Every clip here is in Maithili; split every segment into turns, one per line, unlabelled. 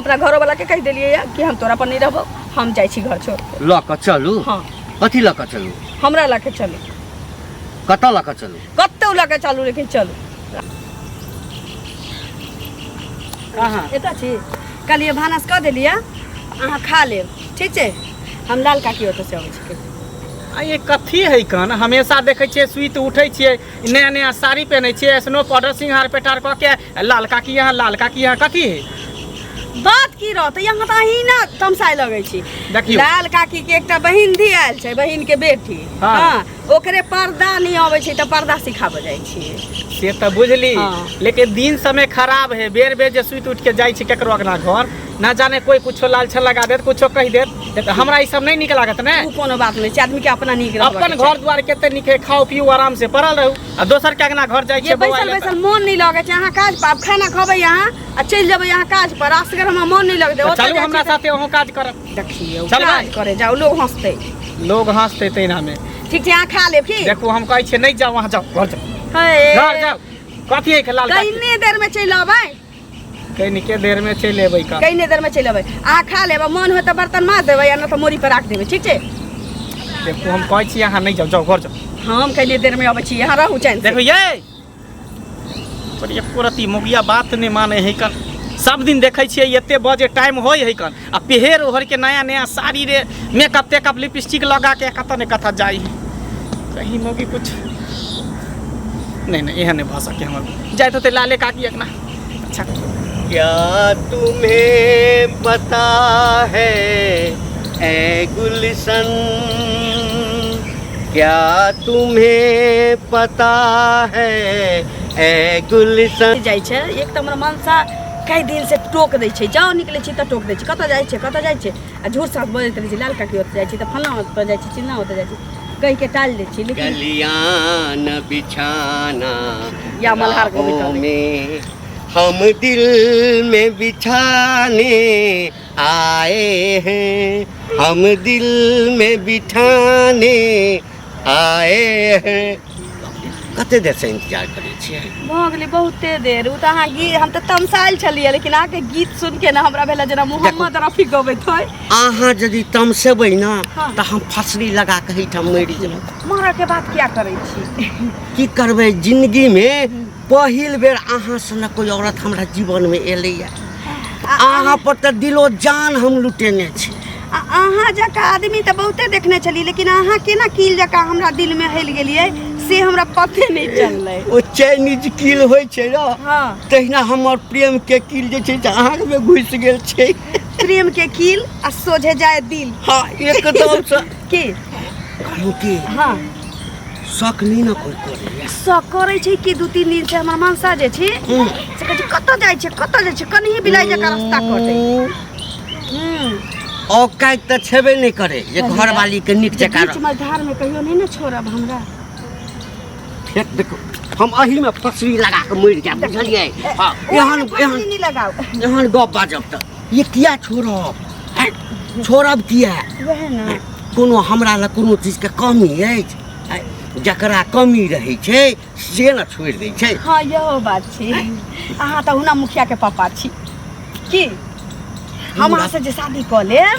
अपना घरोवाला के कहि देलियै या कि हम तोरा पर नहीं रहबो, हम जाइ छी घर छोड़ के।
लऽ कऽ चलू?
हाँ।
कथी लऽ कऽ चलू?
हमरा लऽ के चलू।
कतऽ लऽ कऽ चलू?
कतौ लऽ के चलू, लेकिन चलू।
कहाँ
एतऽ छी। कहलियै भानस कऽ देलियै, अहाँ खा लेब, ठीक छै? हम लाल काकी ओतऽ से अबै छी।
आ ये कथी है कन? हमेशा देखै छियै, सुति उठै छियै, नया नया साड़ी पहनै छियै, स्नो पाउडर सिंगार पेटार कऽ के, लाल काकी यहाँ, लाल काकी यहाँ, कथी है?
बात की रहतै, यहाँ तऽ अहीं ने तमसाय लगै छी।
देखियौ।
लाल काकी के एकटा बहिन धी आयल छै, बहिन के बेटी।
हाँ।
हाँ, ओकरे पर्दा नहीं अबै छै तऽ पर्दा सिखाबऽ जाइ छियै।
से तऽ बुझली।
हाँ।
लेकिन दिन समय खराब है। बेर बेर जे सुति उठि के जाइ छै केकरो अगना घर, ना जाने कोई कुछो लालछन लगा देत, कुछो कहि देत, तऽ हमरा ई सब नहि नीक लागत ने।
ओ कोनो बात नहि छै, आदमी के अपना नीक रहबाक
अपन
चाही।
घर द्वार कते नीक है, खाओ पिउ आराम से पड़ल रहू, आ दोसर के अगना घर जाइ
ये
छै बौआ
बैसल
लए
बैसल मोन नहीं लगै छै। अहाँ काज पर, आब खाना खबै अहाँ आ चलि जेबै अहाँ काज पर, असगर हमरा मोन नहीं लगतै।
तऽ
ओतऽ
चलू
जाइ
हमरा
छियै तऽ
साथे, अहूँ काज करब।
देखियौ।
चलबै?
काज करे जाउ, लोग हँसतै।
लोग हँसतै तहिना मे।
ठीक छै, अहाँ खा लेब की?
देखू, हम कहै छियै नहि जाउ अहाँ, जाउ घर जाउ।
हे।
घर जाउ। कथी है के लाल काकी?
कइने देर में चलि अबै।
कनिके देर में चलि एबै का?
कइने देर में चलि अबै। अहाँ खा लेब, मन होय तऽ बर्तन माज देबै या नहि तऽ मोरी पर राख देबै, ठीक छै?
देखू, हम कहै छी अहाँ नहि जाउ, जाउ घर जाउ।
हम कइने देर में अबै छी, अहाँ रहू चैन से।
देखू ये पर एको रत्ती मोगिया बात नहि मानै है कन। सब दिन देखै छियै एते बजे टाइम होइ है कन, आ पेहर ओहर के नया नया साड़ी रे, मेकअप तेकअप लिपस्टिक लगा के कतऽ ने कतऽ जाइ है। कहीं मोगी कुछ नहीं, नहीं, एहन नहीं भऽ सके हमर। जाइत होतै लाले काकी अगना। अच्छा।
क्या तुम्हें पता है ए गुलशन, क्या तुम्हें पता है ए गुलशन।
जाइ छै। एक तऽ हमर मनसा कई दिन से टोक दै छै, जाओ निकलै छी तऽ टोक दै छै, कतऽ जाइ छै, कतऽ जाइ छै, आ झूठ साँच बजैत रहै छै, लाल काकी ओतऽ जाइ छै तऽ फल्लाँ ओतऽ जाइ छै, चिल्लाँ ओतऽ जाइ छै, कहि के टालि दै छी, लेकिन
गलियां न बिछाना
या मल्हार को भी
राहों
टाले।
में, हम दिल में बिछाने आए हैं, हम दिल में बिठाने आए हैं। कते देर से इंतजार करै छियै?
भऽ गेलै बहुते देर। ओ तऽ अहाँ गीत, हम तऽ तमसायल छलियै, लेकिन अहाँके गीत सुनि के ने हमरा भेलै जेना मोहम्मद रफी गबैत होइ।
अहाँ यदि तमसेबै ने
हाँ।
तऽ हम फसरी लगा कऽ एहिठाम मरि जेबै।
मरऽ के बात किया करै छी?
की करबै, जिंदगीमे पहिल बेर अहाँ सनक कोइ औरत हमरा जीवनमे एलैया। अहाँ पर तऽ दिलो जान हम लुटेने छी।
आ अहाँ जकाँ आदमी तऽ बहुते देखने छलियै, लेकिन अहाँ केना कील जकाँ हमरा दिलमे हेल गेलियै से हमरा पते नहि चललै।
ओ चाइनीज कील होइ छै ने,
हाँ।
तहिना हमर प्रेम के कील जे छै से अहाँमे घुसि गेल छै।
प्रेम के कील आ सोझे जाय दिल।
हाँ, एकदमसँ।
की
कहलहुँ की,
हाँ,
शक नहि ने कोइ करैया?
शक करै छै कि 2-3 दिन से हमर मनसा जे छै से कहै छै कतऽ जाइ छै, कतऽ जाइ छै, कनही बिलाइ जकाँ रास्ता कटै।
औकात तऽ छेबे नहि करै जे घरवाली के नीक जकाँ
बीच मझधार में कहियो नहीं ने छोड़ब हमरा।
फेर देखो, हम एही में फसरी लगा के मरि जायब, बुझलियै? हाँ, एहन
ओहिमे
एहन
फसरी नहीं लगाओ।
एहन गप बाजब तऽ ये किया छोड़ब? आँय, छोड़ब किया?
वएह ने।
कोनो हमरा लग कोनो चीजके कमी अछि? आँय, जकरा कमी रहै छै से ने छोड़ि दै छै।
हाँ, इहो बात छै। अहाँ तऽ हुना मुखिया के पापा छी की? हम अहाँ से जे शादी कऽ लेब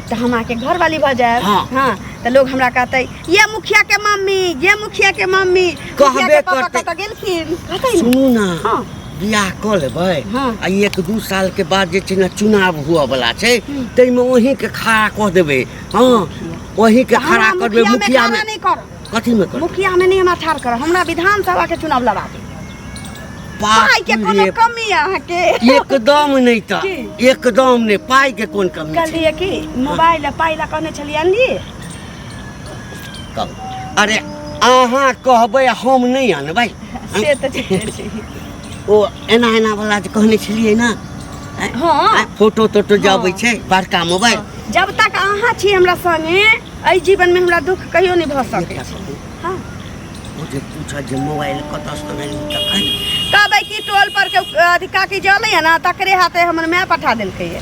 तऽ हम अहाँके घरवाली भऽ जायब।
हाँ।
हाँ, तऽ लोग हमरा कहतै ये मुखिया के मम्मी, ये मुखिया के मम्मी, मुखिया
कहबे
के पापा
करतै।
कतऽ गेलखिन, कहतै ने?
सुनू ने।
हाँ।
बियाह कऽ लेबै
हाँ।
आ 1-2 साल के बाद जे छै ने चुनाव हुअ वाला छै, ताहिमे ओही के खड़ा कऽ देबै। हाँ, ओही के खड़ा
हमरा
कऽ देबै।
मुखिया में
मुखिया
खड़ा
में
नहीं करब।
कथी में करब?
मुखिया में नहीं हमरा ठाढ़ करब, हमरा विधानसभा के चुनाव लड़ा देब।
बाप
पाई के कोनो
रे,
कमी है अहाँके?
एकदम नहि तऽ।
की?
एकदम नहि, पाई के कोन कमी छै?
कहलियै कि मोबाइल आ पाइ ला कहने छलियै अनली?
कहू, अरे अहाँ कहबै हम नहि अनबै?
से तऽ ठीके छै।
ओ एना एना वाला जे कहने छलियै ने?
हाँ।
आँय, फोटो तोटो जे अबै
हाँ।
छै बड़का मोबाइल।
जब तक अहाँ छी हमरा संगे, एहि जीवन में हमरा दुख कहियो नहीं भऽ सकै छै। हाँ।
ओ जे पूछत जे मोबाइल कतऽसँ अनली तखन?
कहबै कि टोल पर के अथी काकी जलै है ना, तकरे हाथे हमर माय पठा देलकै है।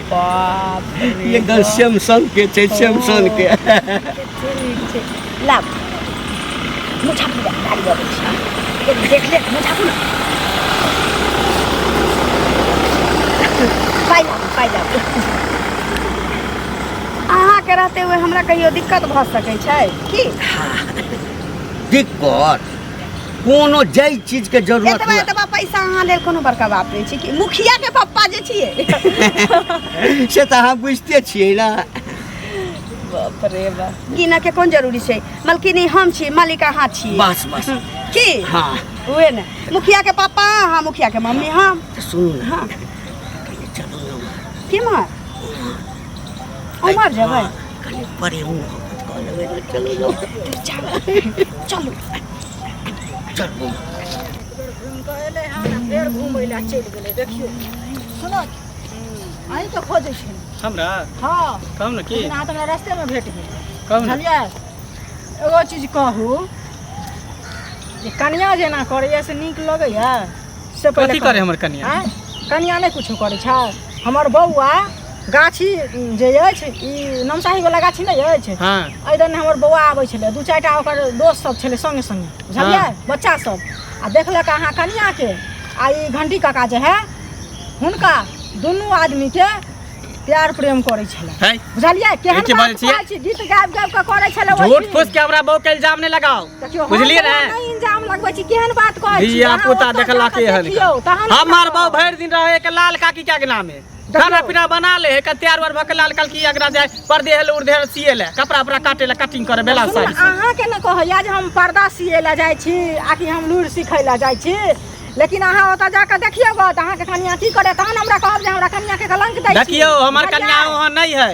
बाप रे।
एकदम सैमसंग के छै, सैमसंग के।
कते नीक छै। लाब मुझापू, गाड़ी अबै छै, देख ले, मुझापू ना। पाइ लाबू। अहाँके रहते हुए हमरा कहियो दिक्कत भऽ सकै छै की?
दिक्कत कोनो जाहि चीजके जरूरत
एतबा
हुए
एतबा पैसा अहाँ लेल कोनो बड़का बात नहि छै कि मुखिया के पप्पा जे छियै।
से तऽ अहाँ बुझिते छियै ने।
बाप रे बाप, गिनऽ के कोन जरूरी छै? मलकिनी हम छी, मालिक अहाँ छी।
बस बस
की
हाँ
उहे ने, मुखिया के पापा अहाँ, मुखिया के मम्मी हम।
तऽ सुनू ने।
हाँ।
कनि चलू ने उम्हर।
केम्हर? उम्हर जेबै?
हाँ, कनि प्रेम मोहब्बत कऽ लेबै ने, चलू ने।
चलू
चलू।
एलै हन आ फेर घुमै लए चलि गेलै। देखियौ, सुनो, अहीं के खोजै छी।
हमरा?
हाँ।
कहू ने की।
लेकिन अहाँ तऽ हमरा रस्तेमे भेट गेल।
कहू ने।
बुझलियै, एगो चीज कहू जे कनिया जेना करैया से नीक लगैया से पहिले
कथी
कहू।
करे हमर कनिया?
आँय? कनिया नहि कुछो करै छै। हमर बौआ गाछी जे अछि, ई नमसाही वाला गाछी नहि अछि?
हाँ।
एहि दने हमर बौआ आबै छलै, दू चारिटा ओकर दोस्त सब छलै संगे संगे, बुझलियै?
हाँ।
बच्चा सब आ देखलक अहाँ कनियाके आ ई घंटी काका जे है हुनका, दुनू आदमीके प्यार प्रेम करै छलै।
है
बुझलियै केहन
की
बात
बाजै छियै?
कहै छी? गीत गाबि गाबि कऽ करै छलै ओहि
झूठ
दिन।
फूस के हमरा बहू के इल्जाम नहीं लगाओ।
देखियौ, हम
बुझलियै
तोरा
ने?
नहि इल्जाम लगबै छी, केहन बात कहै छी?
धिया
अहाँ
पुता
ओतऽ
देखला
जाकऽ
के हन
देखियौ, तहन
हमार
कहब।
बहू भरि दिन रहे के लाल काकी के अगना में
देखियौ।
खाना पीना बना ले है, तैयार उर भऽ के लाल काकी अगना जाए पर्दे हेल उर्दे हेल सिए ले, कपड़ा उपड़ा काटे ले, कटिंग करे बेला
सुनू,
साड़ी सब।
अहाँके ने कहैया जे हम पर्दा सिए लए जाइ छी आ कि हम लुरि सिखै लए जाइ छी, लेकिन अहाँ ओतऽ जाकऽ देखियौ गऽ तऽ अहाँके कनिया की करे, तहन हमरा कहब जे हमरा कनियाके कलंक दै छी।
देखियौ, हमर
बुझलियै?
कन्या वहाँ नहीं है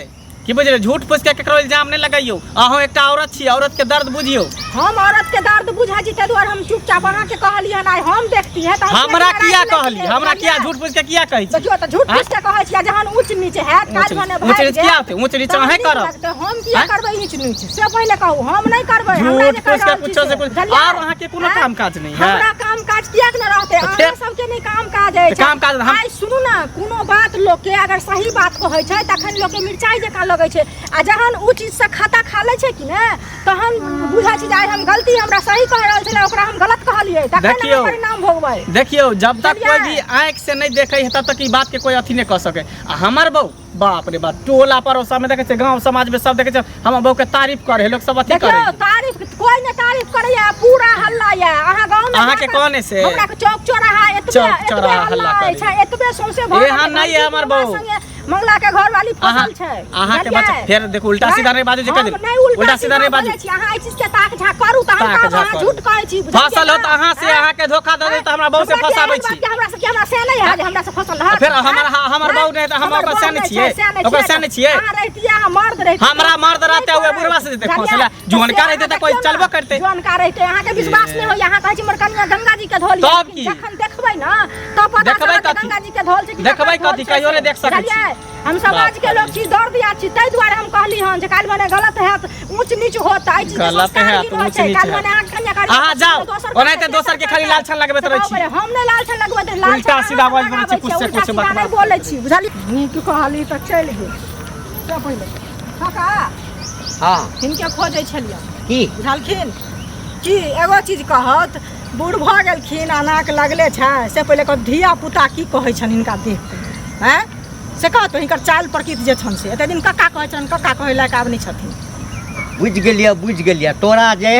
की, बुझलियै? झूठ फूस के केकरो इल्जाम नहीं लगैयौ। अहाँ एकटा औरत छी, औरत के दर्द बुझियौ।
हम औरत के दर्द बुझै छी, ताहि दुआरे हम चुपचाप अहाँके कहलियै हन। आइ हम देखती है तऽ हम
हमरा
किया
किया
लड़ाइ
कहली?
लड़ियै?
हमरा किया झूठ फूस के किया कहै छी?
देखियौ तऽ झूठ
आँय?
फूस के कहै छी। आ जहन ऊँच नीच हैत काल्हि
ऊँच
भने
नीच- ऊँच
भागि
नीच किया
जायत,
होतै? ऊँच नीच
तहन
अहें
नीक
करब।
लगतै। हम किया
आँय?
करबै ऊँच नीच से पहिले कहू। हम नहि करबै, हमरा
झूठ
जे कहि
फूस के
रहल छी
कुछो से कुछ।
बुझलियै?
आर अहाँके कोनो
आँय?
काम काज नहि है?
हमरा काम काज किएक नहि रहतै?
तऽ
अहाँ
फेर-
सबके नहि काम काज अछि?
तऽ काम काज हम-
आइ सुनू ने, कोनो बात लोकके अगर सही बात कहै छै तखन लोकके मिरचाइ जकाँ लगै छै, आ जहन ओ चीजसँ खाता खा लै छै कि ने, तहन बुझै छै जे आइ हम गलती, हमरा सही कहि रहल छलै ओकरा हम गलत कहलियै, तखन
देखियौ।
अहाँ परिणाम भोगबै।
देखियौ, जब तक कोई
बुझलियै?
भी आँखि से नहीं देखे है तब तक ई बात के कोई अथी नहीं कह सके। आ हमर बहू, बाप रे बाप, टोला पड़ोसा में देखे छै, गांव समाज में सब देखे छै, हमर बहू के तारीफ करे है लोग सब, अथी करे
देखियौ
है।
तारीफ कोई नहि तारीफ करैया, पूरा हल्ला या अहाँ गाँव में
अहाँके
जाकऽ
कहने से?
हमरा के चौक चौराहा एतबे
चौक
एतबे
चौराहा
हल्ला
हल्ला
अछि,
करैया।
एतबे सौंसे भऽ
एहन
गेल।
नहि है हमर बहू।
संगे मंगला के घर वाली
अहाँ
फसल छै।
अहाँ के
बुझलियै?
बच्चा फेर देखू, उल्टा सीधा नहीं बाजू जे
हम
कह देल।
नहि उल्टा
उल्टा सीधा नहीं बाजू।
बजै छी। अहाँ एहि चीज के ताक झाक करू तहन
ताक
कहब
झाक
अहाँ
करू।
झूठ कहै छी, बुझलियै
फसल हो
ने?
तऽ अहाँ से
आँय?
अहाँ के धोखा दऽ दे तऽ हमरा बहू से
हमरा
फंसाबै
केहन
छी।
बात के हमरा से कि हमरा से नहि है जे हमरा से फसल रहत?
फेर हमर
आँय?
बहू नहि तऽ हम
हमर
ओकर
बहू
से नहि
नहि
छियै?
छै, से नहि
ओकर
छियै।
से नहि छियै?
अहाँ रहितियै, अहाँ मर्द रहितियै।
हमरा मर्द रहते हुए बुढ़वा से जेतै
बुझलियै?
फंसै लए। जुअनका
से
रहितै तऽ
अहाँ
कोई
देखियौ
चलबो
ने,
करतै।
जुअनका रहितै, अहाँके विश्वास नहि होइया। अहाँ कहै छी हमर कनिया गंगा जी के धोल यऽ,
तब
लेकिन
की?
जखन देखबै ने तब पता
देखबै
चलत
कथी?
गंगा जी के धोल छै कि
देखबै
ककर धोल
कथी?
छै
कहियो
से।
नहि देख सकै छी।
बुझलियै? हम समाज के लोग छी, दर्द याद छी, ताहि दुआरे हम कहली हन जे काल्हि मने गलत हैत, ऊँच नीच होत, एहि चीज के
गलत
संस्कार
हैत,
हीन होइ
ऊँच
छै।
नीच
काल्हि
हैत।
मने अहाँके कनिया करी,
अहाँ जाउ,
दोसर
ओनाहिते
करतै,
दोसर के खाली
करतै।
लालछन लगबैत रहै छी।
हम नहि लालछन लगबैत रही, लालछन
उल्टा
अहाँ
सीधा
सब
बाजि रहल छी,
लगाबै
कुछ से
छियै,
कुछ
उल्टा सीधा
बकवास।
नहि बोलै छी, बुझलियै? नीक कहली तऽ चलि गेल। से पहिले काका,
हाँ।
हिनके खोजै छलियै।
की?
बुझलखिन कि एगो चीज कहत, बूढ़ भऽ गेलखिन, अनाक लगले छै, से पहिले कहत धिया पुता की कहै छनि हिनका देख कऽ? आँय, से कहत हिनकर चालि प्रकृति जे छनि से एते दिन कक्का कहै छनि, कक्का कहै लायक आब नहि छथिन।
बुझि गेलियै, बुझि गेलियै तोरा जे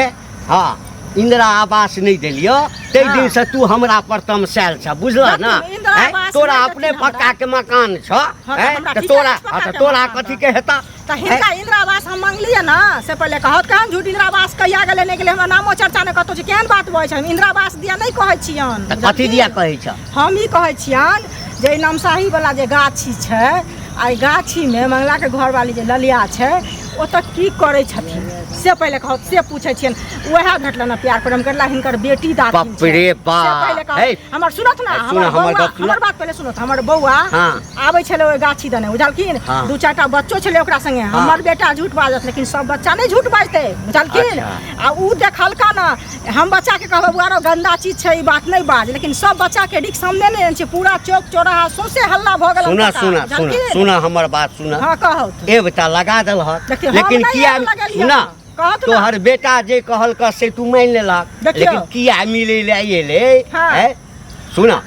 हाँ इंदिरा आवास नहि देलियौ ताहि
हाँ।
दिनसँ तू हमरा पर तमसायल छ, बुझलह ने?
देखू, इंदिरा
आँय?
आवास
तोरा
नहि
अपने
देथिन हमरा।
पक्का के मकान छ।
हाँ, तऽ
आँय?
हमरा
तऽ
ठीके
तोरा
अछि
हाँ,
पक्का
तऽ
के
तोरा
मकान।
कथी के हेतऽ?
तऽ हिनका इंदिरा आवास हम मंगलियै ने से पहिले कहत केहन झूठ? इंदिरा आवास कहिया गेलै नहि गेलै, हमरा नामो चर्चा नहि कतहु छै। केहन बात बजै छै? हम इंदिरा आवास दिया नहि कहै छियनि।
तऽ कथी दिया कहै छ?
हम ई कहै छियनि जे ई नमसाही वाला जे गाछी छै, आ ई गाछीमे मंगलाके घरवाली जे ललिया छै, ओतऽ की करै छथिन से पहिले कहत, से पूछै छियनि। उएह भेटलनि ने प्यार प्रेम करला, हिनकर बेटी दाथिन
बाप रे
छै।
बाप।
से पहिले कहत।
हे।
हमर सुनत ने,
सुन,
हमर
हमर
बौआ
गप सुन।
हमर बात पहिले सुनत। हमर बौआ
हाँ।
आबै छलै ओहि गाछी दने, बुझलखिन?
हाँ।
दू चारिटा बच्चो छलै ओकरा संगे।
हाँ।
हमर बेटा झूठ बाजत, लेकिन सब बच्चा नहि झूठ बाजतै, बुझलखिन?
अच्छा।
आ उ देखलका ने, हम बच्चा के कहबै बौआ रौ गंदा चीज छै, ई बात नहि बाज, लेकिन सब बच्चा के रिक्स हम नहि ने छी, पूरा चौक चौराहा सौंसे हल्ला भऽ गेल।
सुना सुना सुना सुना, हमर बात सुना।
हाँ, कहत।
ए बेटा लगा देलहक,
देखियौ, हम
लेकिन
नहि
किया
एब लगेलियै।
सुना,
कहत ने।
तोहर बेटा जे कहलक से तू मानि लेलक,
देखियौ।
लेकिन किया मिलै लए एलै?
हाँ।
हैं? सुना,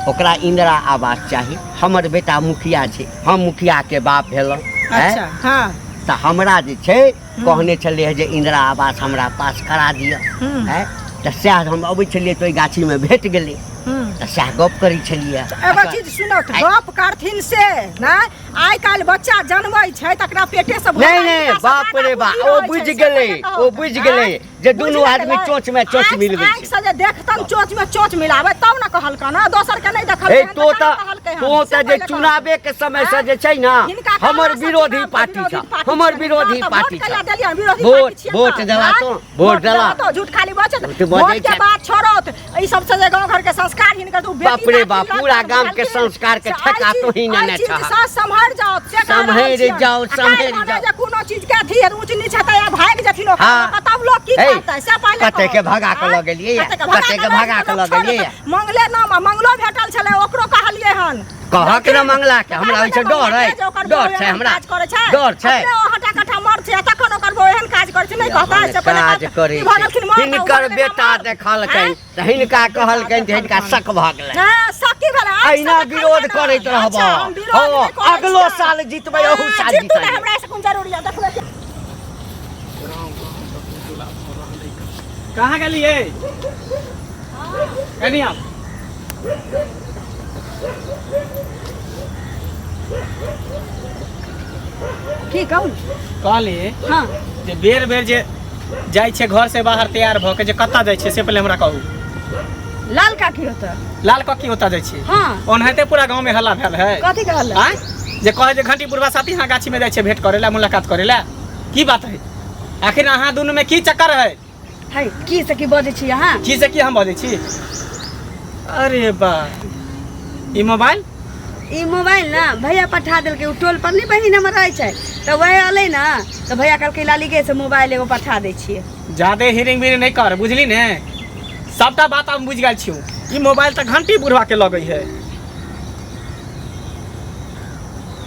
ओकरा इंदिरा आवास चाही। हमर बेटा मुखिया छै, हम मुखियाके बाप भेलहुँ।
अच्छा हँ।
तऽ हमरा जे छै कहने छलियै जे इंदिरा आवास हमरा पास करा दिअ। आँय, तऽ सएह हम अबै छलियै तऽ ओहि गाछीमे भेट गेलै, तऽ सएह गप करै छलियै।
एगो चीज सुनत गप करथिन से नहि, आइ काल्हि बच्चा जनमै छै तकरा पेटे से
नहि नहि, बाप रे बाप, ओ बुझि गेलै, ओ बुझि गेलै जे दुनू आदमी चोंच में चोंच मिलबै
छै। आँखि से जे देखतन चोंच में चोंच मिलाबै तब ने कहलकन, दोसर के नहि देखलकै।
हे तो तऽ जे चुनावे के समय से जे छै ना, हमर विरोधी पार्टी छै, हमर विरोधी पार्टी छै। वोट वोट देला तो वोट देला
तो झूठ खाली बचत, वोट के बात छोड़त। ई सब से जे गांव घर के संस्कार हिनकर तो
बाप रे बाप, पूरा गांव के संस्कार के ठेका तो ही ने छह।
सास सम्हर जाओ, से
सम्हर जाओ, सम्हर जाओ।
जे कोनो चीज के अथी ऊंच नीच हेतै आ भागि जथिन ओकरा, तब लोग की करतै से पहिले
कते के भगा के ल गेलियै, कते के भगा के ल गेलियै।
मंगले नाम मंगलो भेटल छलै, ओकरो कहलियै हन।
कहक ने मंगला के, हमरा ओहिसँ डर है, डर छै हमरा, डर छै।
हटा कटा मर छै तखन ओकर बो एहन काज करै छै, नहि कहता से पहिले
काज करै छै। हिनकर बेटा देखलकनि तऽ हिनका कहलकनि तऽ हिनका शक भऽ गेलै।
शक की भेलै?
अहिना विरोध करैत रहब। हँ, अगलो साल जीतबै, अहू साल जीतबै।
हमरा से कोन जरूरी है? देखबै
कहाँ गेलियै? कनी आप
की कहू?
कहली
हँ
जे बेर बेर जे जाइ छै घर से बाहर तैयार भऽ के, जे कतऽ जाइ छै से पहिले हमरा कहू।
लाल काकी होतऽ।
लाल काकी ओतऽ जाइ छै?
हँ।
ओनाहिते पूरा गाँव में हल्ला भेल है।
कथी के हल्ला?
आँय, जे कहै जे घंटी बुढ़वा साथी यहाँ गाछी में जाइ छै भेंट करै ला, मुलाकात करै ला। की बात है आखिर अहाँ दुनू में की चक्कर है?
है की से की बजै छी अहाँ?
की से की हम बजै छी? अरे बा, ई मोबाइल,
ई मोबाइल ना भैया पठा देलकै। ओ टोल पर नहि बहिन हमर रहै छै, तऽ वएह एलै ने तऽ भैया कहलकै लाली गे से मोबाइल एगो पठा दै छियै।
जादे हिरिंग बिरिंग नहि कर, बुझली ने? सबटा बात हम बुझि गेल छियौ। ई मोबाइल तऽ घंटी बुढ़वा के लगै है।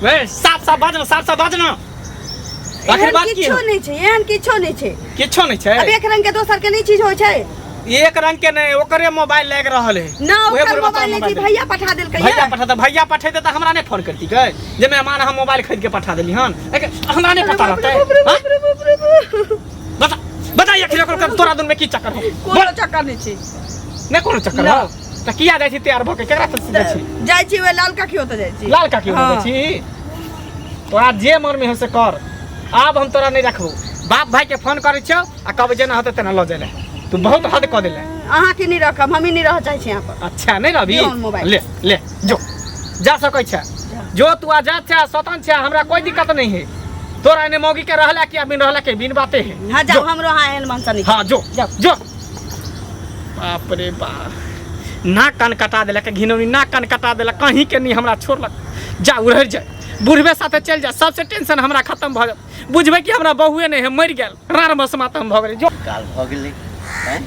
वे साफ साफ बाज ना, साफ साफ बाज ना, आखिर
एहन
बात की
किछो
है?
नहि छै, एहन किछो नहि छै।
किछो नहि छै?
अब एक रंग के दोसर के नहि चीज होइ छै।
एक रंग के नहि, ओकरे मोबाइल लागि रहल है।
ना,
उहे
ओकर
बुढ़वा तोरा
मोबाइल नहि छै,
मोबाइल
भैया पठा देलकै।
भैया पठा, भैया पठेतै तऽ हमरा नहि फोन करती गे जे मेहमान हम मोबाइल खरीद के पठा देली हन? हमरा नहि पता रहतै? हाँ? बता, बता, आखिर ओकर तोरा दुन में की चक्कर हो?
कोनो चक्कर नहि छै।
नहि कोनो चक्कर
ना।
हो तऽ किया जाइ छी तैयार भऽ के? केकरा से जाइ छी?
जाइ छी, ओहि लाल काकी ओतऽ जाइ छी।
लाल काकी ओतऽ
हाँ।
जाइ छी? तोरा जे मन में हो से कर, आब हम तोरा नहि रखबो। बाप भाई के फोन करै छियौ आ कहबै जेना होतै तेना लऽ जाय। तू बहुत हद कऽ देले।
अहाँके नहि रखब, हमही नहि रहऽ चाहै छी यहाँ पर।
अच्छा, नहि रहबी?
दियौ मोबाइल।
ले ले, जो जा सकै छै जो। तू आजाद छै, स्वतंत्र छै, हमरा कोई दिक्कत नहीं है। तोरा एने मौगी के रहला कि बिन रहला के बिन बाते है।
हाँ, जाओ।
जो।
हमरो हाँ एहन मनसा नहि।
हाँ, जो।
जाओ।
जो। बाप रे बाप, नाक कान कटा देलक घिनौनी, नाक कान कटा देलक। कहीं के नहीं हमरा छोड़लक। जा उड़हर जाए, बुढ़बे साथे चलि जा, सबसे टेंशन हमरा खत्म भऽ जायत। बुझबै कि हमरा बहुए नहि है, मरि गेल, रार मस मातम भऽ गेलै। जो।
काल भऽ गेलै। आँय,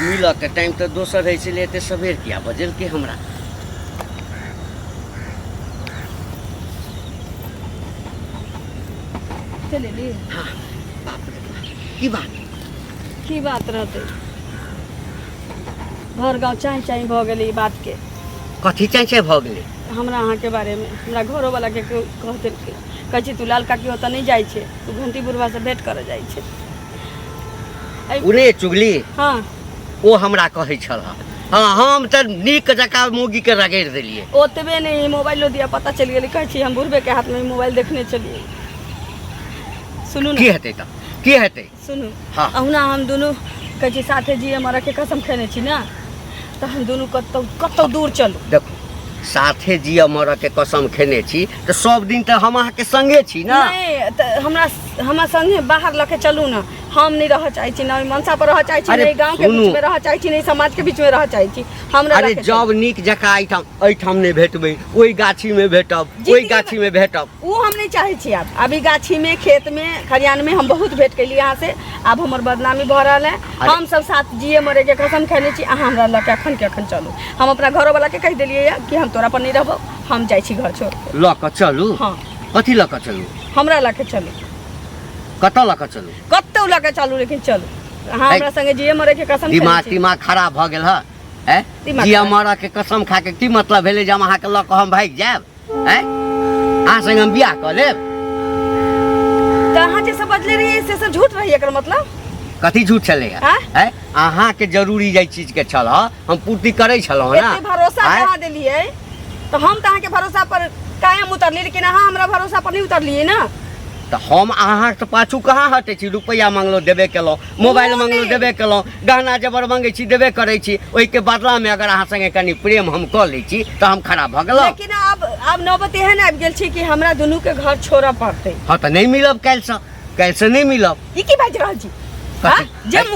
मिलऽके टाइम तऽ दोसर रहै छलै, एते सबेर किया बजेलकै हमरा?
चलि एली?
हाँ। बाप रे बाप, की बात?
की बात रहतै, भर गाँव चाँय चाँय भऽ गेलै ई बातके।
कथी चाँय चाँय भऽ गेलै?
हमरा अहाँके बारेमे हमरा घरोवलाके कह देलकै। कहै छै तू लाल काकी ओतऽ नहि जाइ छै, तू घंटी बुढ़बासँ भेँट करऽ जाइ छै।
ओ नहि चुगली?
हँ।
ओ हमरा कहै छल। हँ, हम तऽ नीक जकाँ मौगीके रगड़ि देलियै।
ओतबे नहि, मोबाइलो दिया पता चलि गेलै। कहै छी हम बुढ़बेके हाथमे मोबाइल देखने छलियै। सुनू
की
ने।
हेतै तऽ की हेतै?
सुनू।
हाँ।
अहुना हम दुनू कहै छी साथे जिए मरऽके कसम खेने छी ने, तऽ हम दुनू कतहु कतहु दूर चलू।
देखू, साथे जिय मरऽके कसम खेने छी तऽ सब दिन तऽ हम अहाँके संगे छी ने।
नहि तऽ हमरा हमरा संगे बाहर लऽ के चलू ने। हम नहि रहऽ चाहै छी, ने ओहि मनसा पर रहऽ चाहै छी,
अरे
ने गाँवके
सुनू।
बीचमे रहऽ चाहै छी, ने समाजके बीचमे रहऽ चाहै छी। हमरा
अरे
लऽ के चलू।
जब नीक जकाँ एहिठाम एहिठाम नहि भेटबै, ओहि गाछीमे भेटब, ओहि
जिन्दगीमे-
गाछीमे भेटब।
ओ हम नहि चाहै छी। आब अभी गाछीमे, खेतमे, खरियानमे हम बहुत भेंट केली अहाँसँ। आब हमर बदनामी भऽ रहल है। हम सब साथ जिए मरेके कसम खेने छी। अहाँ हमरा लऽ के अखन के अखन चलू। हम अपना घरोवलाके कहि देलियै यऽ कि हम तोरा पर नहि रहबौ, हम जाइ छी घर छोड़ के।
लऽ कऽ चलू?
हँ।
कथी लऽ कऽ चलू?
हमरा लऽ के चलू।
कतऽ लऽ कऽ चलू?
कतौ लऽ के चलू, लेकिन चलू। अहाँ हमरा संगे जिए मरेके कसम खेने
दिमाग
छी।
तिमाग खराब भऽ गेल हँ? हैं
दिमाग
जिया
खराब।
मरऽ के कसम खा के की मतलब भेलै जे हम अहाँके लऽ कऽ हम भागि जायब? हैं, अहाँ संगे हम बियाह कऽ लेब?
तऽ अहाँ जे सब बजले रहियै से सब झूठ रही, एकर मतलब?
कथी झूठ छलै?
आँय?
हैं, अहाँके जरूरी जाहि चीजके छल हम पूर्ति करै छलहुँ ने।
एते भरोसा
आँय?
कहाँ देलियै? तऽ हम तऽ अहाँके भरोसा पर कायम उतरलियै, लेकिन अहाँ हमरा भरोसा पर नहि उतरलियै ने।
तऽ हम अहाँके पाछू कहाँ हटै छी? रुपैआ मांगलहुँ, देबे केलहुँ। मोबाइल
ओ
मांगलहुँ,
नहि।
देबे केलहुँ। गहना जेवर मांगै छी, देबे करै छी। ओहिके बदलामे अगर अहाँ संगे कनि प्रेम हम कऽ लै छी तऽ हम खराब भऽ गेलहुँ?
लेकिन आब नौबत एहन आबि गेल छै कि हमरा दुनूके घर छोड़ऽ पड़तै।
हँ, तऽ नहि मिलब काल्हिसँ, काल्हिसँ नहि मिलब।
ई की बाजि रहल छी?
कथी?
हाँ?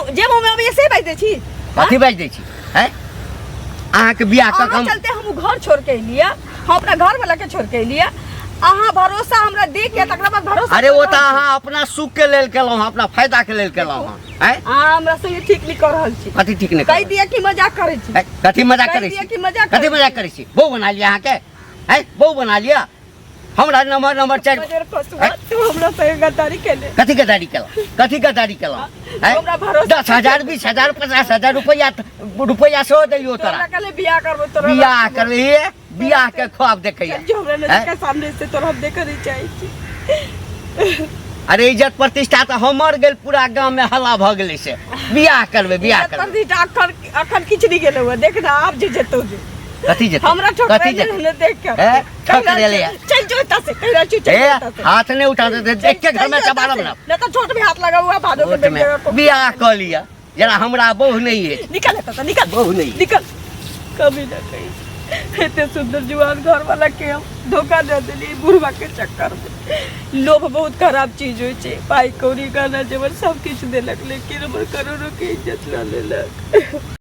जे मुँह में अबैया से बाजि दै छी?
कथी बाजि दै छी? हैं, अहाँके बियाह कऽ
अहाँ
हम
चलते हम उ घर छोड़ के एलियै, हम अपना घर वाला के छोड़ के एलियै। अहाँ भरोसा हमरा दे के तकरा बाद भरोसा
अरे, ओ
तोड़ि
तऽ
रहल छी।
अहाँ अपना सुख के लेल केलहुँ हँ, अपना फायदा के लेल केलहुँ हँ। हैं,
अहाँ हमरा संगे ठीक नहीं कर रहल छी।
कथी ठीक नहि
कहि
करब?
दिअ कि मजाक करै छी।
हैं, कथी मजाक
कहि
करै
दिअ
छी?
कि मजाक
कथी
करै
मजाक
छी।
करै छी? बहु बना लिअ अहाँके? हैं, बहु बना लिअ हमरा? नंबर नंबर चारि।
बजर पशुआ, तू हमरा संगे गद्दारी केले।
कथी गद्दारी केलहुँ? कथी गद्दारी केलहुँ? हैं?
हमरा भरोसा
10,000, 20,000, 50,000 रुपैआ रुपैआ सेहो देलियौ
तोरा
तोरा।
कहले बियाह करबो तोरा।
बियाह करबै, बियाह के ख्वाब देखैया।
जो हमरा नजर
हैं?
के सामने से तोरा हम देखऽ नहीं चाहै छी।
अरे, इज्जत प्रतिष्ठा तऽ हमर गेल, पूरा गाँव में हल्ला भऽ गेलै से बियाह करबै, बियाह
इज्जत
करबै।
प्रतिष्ठा अखन अखन किछु नहीं गेलै हुआ, देख ना आब जे जेतौ जे।
कथी जेतै?
हमरा
कथी
ठोकरेले
जेतै?
ने देख के।
हैं? ठोकरेले है।
चल जो एतऽ से, कहि रहल छी, चल
ए
जो एतऽ से।
हाथ नहीं उठा दे,
चल-
एके घर में
चल जो
चबारब
एतऽ
ना।
से। नहीं तो छोट में हाथ लगा हुआ भादो के
छोट
बेच
में
देगा को।
बियाह कऽ लिअ जरा, हमरा बहु नहीं अछि।
निकल एतऽ से, निकल।
बहु नहीं।
निकल। कभी ना कही एते सुंदर जुआन घर वाला के हम धोखा दे देली बुढ़वा के चक्कर में। लोभ बहुत खराब चीज होइ छै। पाई कौड़ी, गहना जेवर सब किछु देलक, लेकिन हमर करोड़ों के इज्जत लऽ लेलक।